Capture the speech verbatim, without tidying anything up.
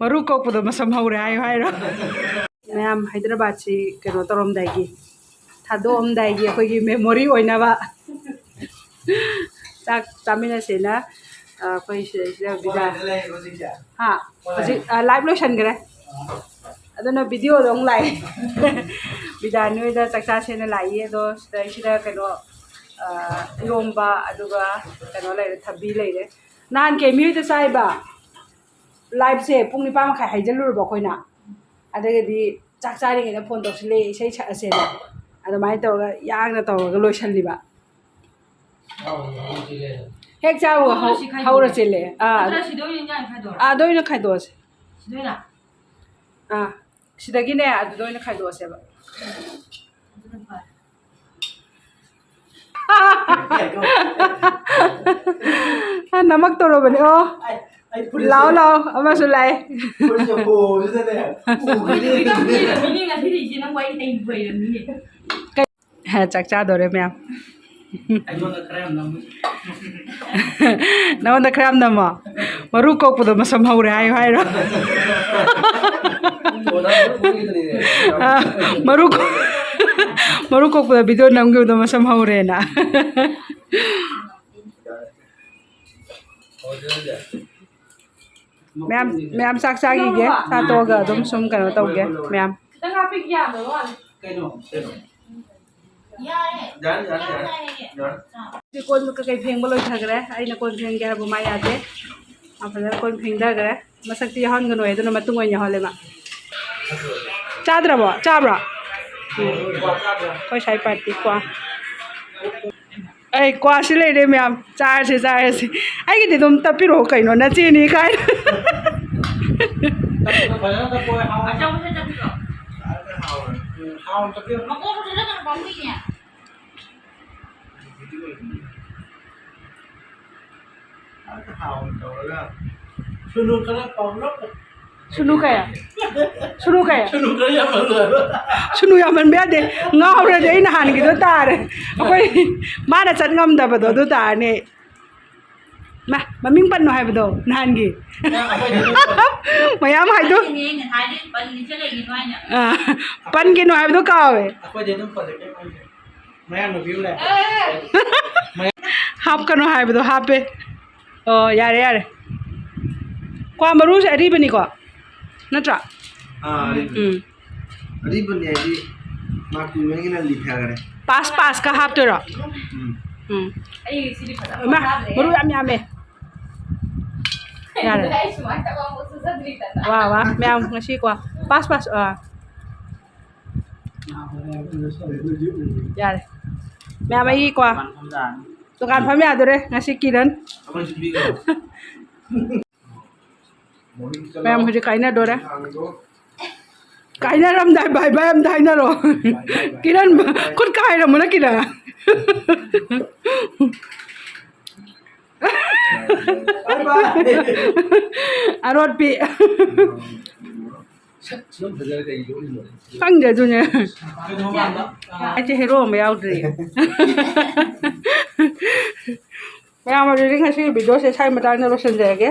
ꯃꯔꯨ ꯀꯣꯛꯄꯗꯣ ꯃꯁꯝ ꯍꯧꯔꯦ ꯍꯥꯏꯌꯨ ꯍꯥꯏꯔꯣ? ꯃꯌꯥꯝ, ꯍꯥꯏꯗ꯭ꯔꯕꯥꯗꯁꯤ ꯀꯩꯅꯣ ꯇꯧꯔꯝꯗꯥꯏꯒꯤ, ꯊꯥꯗꯣꯛꯑꯝꯗꯥꯏꯒꯤ ꯑꯩꯈꯣꯏꯒꯤ memory ꯑꯣꯏꯅꯕ ꯆꯥꯛ ꯆꯥꯃꯤꯟꯅꯁꯦꯅ, ꯑ, ꯑꯩꯈꯣꯏ ꯁꯤꯗꯩꯁꯤꯗ ꯕꯤꯗꯥ, ꯍꯥ? ꯍꯧꯖꯤꯛ, ꯑ, live ꯂꯣꯏꯁꯟꯈ꯭ꯔꯦ꯫ ꯑꯗꯨꯅ video ꯗꯣ ꯑꯃꯨꯛ ꯂꯥꯛꯑꯦ꯫ ꯕꯤꯗꯥꯅꯤ ꯍꯣꯏꯗ ꯆꯥꯛ ꯆꯥꯁꯦꯅ ꯂꯥꯛꯏ꯫ ꯑꯗꯣ ꯁꯤꯗꯩꯁꯤꯗ ꯀꯩꯅꯣ, ꯑ, ꯏꯔꯣꯝꯕ, ꯑꯗꯨꯒ ꯀꯩꯅꯣ ꯂꯩꯔꯦ, ꯊꯕꯤ ꯂꯩꯔꯦ꯫ ꯅꯍꯥꯟ ꯀꯦꯃꯤ ꯍꯣꯏꯗ ꯆꯥꯏꯕ꯫ Live ꯁꯦ ꯄꯨꯡ ꯅꯤꯄꯥꯟ ꯃꯈꯥꯏ ꯍꯥꯏꯖꯜꯂꯨꯔꯕ ꯑꯩꯈꯣꯏꯅ꯫ ꯑꯗꯒꯤꯗꯤ ꯆꯥꯛ ꯆꯥꯔꯤꯉꯩꯗ phone ꯇꯧꯁꯤꯜꯂꯛꯑꯦ, ꯏꯁꯩ ꯁꯛꯑꯁꯦꯅ꯫ ꯑꯗꯨꯃꯥꯏꯅ ꯇꯧꯔꯒ ꯌꯥꯡꯅ ꯇꯧꯔꯒ ꯂꯣꯏꯁꯜꯂꯤꯕ꯫ ꯍꯦꯛ ꯆꯥꯕꯒ ꯍꯧ-, ꯍꯧꯔ ꯆꯦꯜꯂꯦ꯫ ꯑꯥ, ꯑꯗꯨ-, ꯑꯥ, ꯑꯗꯨ ꯑꯣꯏꯅ ꯈꯥꯏꯗꯣꯛꯑꯁꯦ꯫ ꯑꯥ, ꯁꯤꯗꯒꯤꯅꯦ ꯑꯗꯨꯗ ꯑꯣꯏꯅ ꯈꯥꯏꯗꯣꯛꯑꯁꯦꯕ꯫ ꯅꯃꯛ ꯇꯧꯔꯕꯅꯦ꯫ ꯑꯣ, ꯑꯩ, ꯑꯩ ꯐꯨꯔꯤꯠꯁꯦ ꯂꯥꯛꯑꯣ, ꯂꯥꯛꯑꯣ, ꯑꯃꯁꯨ ꯂꯥꯛꯑꯦ꯫ ꯐꯨꯔꯤꯠꯁꯦ ꯍꯣꯕꯁꯤꯗꯅꯦ, ꯎꯈꯤꯅꯤ꯫ ꯃꯤꯅ ꯉꯁꯤꯗꯤ ꯏꯆꯦ ꯅꯪ ꯋꯥꯔꯤ ꯍꯩꯕ ꯑꯣꯏꯔꯝꯅꯤꯅꯦ꯫ ꯍꯦ, ꯆꯥꯛ ꯆꯥꯗꯣꯔꯦ ꯃꯌꯥꯝ꯫ ꯑꯩꯉꯣꯟꯗ ꯈꯔ ꯌꯥꯝ ꯅꯝꯃꯨ꯫ ꯅꯉꯣꯟꯗ ꯈꯔ ꯌꯥꯝ ꯅꯝꯃꯣ? ꯃꯔꯨ ꯀꯣꯛꯄꯗꯣ ꯃꯁꯝ ꯍꯧꯔꯦ ꯍꯥꯏꯌꯨ ꯍꯥꯏꯔꯣ? ꯑꯣ, ꯅꯪ ꯃꯔꯨ ꯀꯣꯛꯏꯗꯨꯅꯤꯅꯦ꯫ ꯑ, ꯃꯔꯨ ꯀꯣ-, ꯃꯔꯨ ꯀꯣꯛꯄꯗ video ꯅꯝꯈꯤꯕꯗꯣ ꯃꯁꯝ ꯍꯧꯔꯦꯅ꯫ ꯃꯌꯥꯝ, ꯃꯌꯥꯝ ꯆꯥꯛ ꯆꯥꯈꯤꯒꯦ꯫ ꯆꯥ ꯇꯣꯛꯑꯒ ꯑꯗꯨꯝ ꯁꯨꯝ ꯀꯩꯅꯣ ꯇꯧꯒꯦ ꯃꯌꯥꯝ꯫ ꯀꯩꯅꯣ? ꯀꯩꯅꯣ? ꯌꯥꯔꯦ, ꯌꯥꯔꯦ, ꯌꯥꯔꯦ, ꯌꯥꯔꯦ꯫ ꯀꯣꯟ ꯀꯩꯀꯩ ꯐꯦꯡꯕ ꯂꯣꯏꯊꯈ꯭ꯔꯦ꯫ ꯑꯩꯅ ꯀꯣꯟ ꯐꯦꯡꯒꯦ ꯍꯥꯏꯕꯨ ꯃꯥ ꯌꯥꯗꯦ꯫ ꯃꯥ ꯐꯖꯅ ꯀꯣꯟ ꯐꯦꯡꯊꯈ꯭ꯔꯦ꯫ ꯃꯁꯛꯇꯤ ꯌꯥꯎꯍꯟꯒꯅꯨ, ꯑꯗꯨꯅ ꯃꯇꯨꯡ ꯑꯣꯏꯅ ꯌꯥꯎꯍꯜꯂꯦ ꯃꯥ꯫ ꯆꯥꯗ꯭ꯔꯕꯣ? ꯆꯥꯕ꯭ꯔꯣ? ꯎꯝ꯫ ꯑꯩꯈꯣꯏ ꯁ꯭ꯋꯥꯏ party ꯀꯣ꯫ ꯑꯩ ꯀ꯭ꯋꯥꯁꯤ ꯂꯩꯔꯦ ꯃꯌꯥꯝ, ꯆꯥꯔꯁꯤ, ꯆꯥꯔꯁꯤ꯫ ꯑꯩꯒꯤꯗꯤ ꯑꯗꯨꯝ ꯇꯞꯄꯤꯔꯛꯑꯣ ꯀꯩꯅꯣ, ꯅꯆꯦꯅꯤ ꯀꯥꯏꯅ꯫ ꯐꯖꯅ ꯇꯞꯄꯣ, ꯍꯥꯎꯅ꯫ ꯑꯆꯧꯕꯁꯦ ꯇꯞꯄꯤꯔꯣ? ꯍꯥꯎꯅ ꯇꯞꯄꯤꯔꯣ꯫ ꯃꯀꯣꯛ ꯐꯖꯅ ꯇꯞꯄ ꯄꯥꯝꯃꯨꯏꯅꯦ꯫ ꯁꯨꯅꯨ ꯈꯔ ꯄꯥꯎꯂꯞ꯫ ꯁꯨꯅꯨ ꯀꯌꯥ? ꯁꯨꯅꯨ ꯀꯌꯥ? ꯁꯨꯅꯨ ꯈꯔ ꯌꯥꯝꯍꯜꯂꯣ ꯍꯥꯏꯕ꯫ ꯁꯨꯅꯨ ꯌꯥꯝꯍꯟꯕ ꯌꯥꯗꯦ꯫ ꯉꯥꯎꯔꯗꯤ ꯑꯩ ꯅꯍꯥꯟꯒꯤꯗꯣ ꯇꯥꯔꯦ꯫ ꯑꯩꯈꯣꯏ ꯃꯥꯅ ꯆꯠ ꯉꯝꯗꯕꯗꯣ ꯑꯗꯨ ꯇꯥꯔꯅꯤ ꯑꯩ꯫ ꯃꯥ, ꯃꯃꯤꯡ ꯄꯟꯅꯣ ꯍꯥꯏꯕꯗꯣ ꯅꯍꯥꯟꯒꯤ꯫ ꯑ, ꯑꯩꯈꯣꯏꯗꯤ ꯑꯗꯨꯝ ꯄꯟꯅꯣ꯫ ꯃꯌꯥꯝ ꯍꯥꯏꯗꯣ꯫ ꯑꯩꯅ ꯍꯥꯏꯔꯤ, ꯄꯜꯂꯤꯁꯦ ꯀꯩꯒꯤꯅꯣ ꯍꯥꯏꯅ꯫ ꯑꯥ, ꯄꯟꯒꯤꯅꯣ ꯍꯥꯏꯕꯗꯣ ꯀꯥꯎꯋꯦ꯫ ꯑꯩꯈꯣꯏꯗꯤ ꯑꯗꯨꯝ ꯄꯜꯂꯦ, ꯀꯩꯝ ꯈꯟꯗꯦ꯫ ꯃꯌꯥꯡ ꯅꯨꯄꯤ ꯑꯃ ꯂꯩ꯫ ꯍꯥꯞꯀꯅꯣ ꯍꯥꯏꯕꯗꯣ ꯍꯥꯞꯄꯦ꯫ ꯑꯣ, ꯌꯥꯔꯦ, ꯌꯥꯔꯦ꯫ ꯀ꯭ꯋꯥ ꯃꯔꯨꯁꯦ ꯑꯔꯤꯕꯅꯤꯀꯣ? ꯅꯠꯇ꯭ꯔꯥ? ꯑꯥ, ꯑꯔꯤꯕꯅꯤ꯫ ꯎꯝ꯫ ꯑꯔꯤꯕꯅꯤ ꯍꯥꯏꯗꯤ ꯃꯥ ꯀꯨꯏꯃꯟꯒꯤꯅ ꯂꯤꯊꯈꯔꯦ꯫ ꯄꯥꯁ, ꯄꯥꯁꯀ ꯍꯥꯞꯇꯣꯏꯔꯣ? ꯎꯝ꯫ ꯎꯝ꯫ ꯑꯩ ꯁꯤꯗꯤ ꯐꯖꯅ ꯏꯃꯥ, ꯐꯥꯗ꯭ꯔꯦ꯫ ꯃꯔꯨ ꯌꯥꯝ ꯌꯥꯝꯃꯦ꯫ ꯌꯥꯔꯦ꯫ ꯑꯩ ꯁꯨꯃꯥꯏꯅ ꯇꯧꯕ ꯑꯃꯨꯛ ꯆꯨꯖꯗ꯭ꯔꯤꯗꯅ꯫ ꯋꯥ, ꯋꯥ, ꯃꯌꯥꯝ ꯉꯁꯤꯀꯣ꯫ ꯄꯥꯁ, ꯄꯥꯁ, ꯑꯥ꯫ ꯌꯥꯔꯦ꯫ ꯃꯌꯥꯝ ꯑꯩꯒꯤꯀꯣ꯫ ꯗꯨꯀꯥꯟ ꯐꯝ ꯌꯥꯗꯣꯔꯦ ꯉꯁꯤ ꯀꯤꯔꯟ꯫ ꯃꯌꯥꯝ ꯍꯧꯖꯤꯛ ꯀꯥꯏꯅꯗꯣꯔꯦ꯫ ꯀꯥꯏꯅꯔꯝꯗꯥꯏ bye bye ꯑꯝꯇ ꯍꯥꯏꯅꯔꯣ꯫ ꯀꯤꯔꯟ, ꯈꯨꯠ ꯀꯥꯏꯔꯝꯃꯣꯅ ꯀꯤꯔꯟ꯫ ꯑꯔꯣꯠꯄꯤ꯫ ꯈꯪꯗꯦ ꯑꯗꯨꯅꯦ꯫ ꯑꯩꯁꯦ ꯍꯦꯔꯣ ꯑꯃ ꯌꯥꯎꯗ꯭ꯔꯤ꯫ ꯃꯌꯥꯝ ꯑꯗꯨꯗꯤ ꯉꯁꯤꯒꯤ videoꯁꯦ ꯁ꯭ꯋꯥꯏ ꯃꯇꯥꯡꯗ ꯂꯣꯏꯁꯤꯟꯖꯔꯒꯦ꯫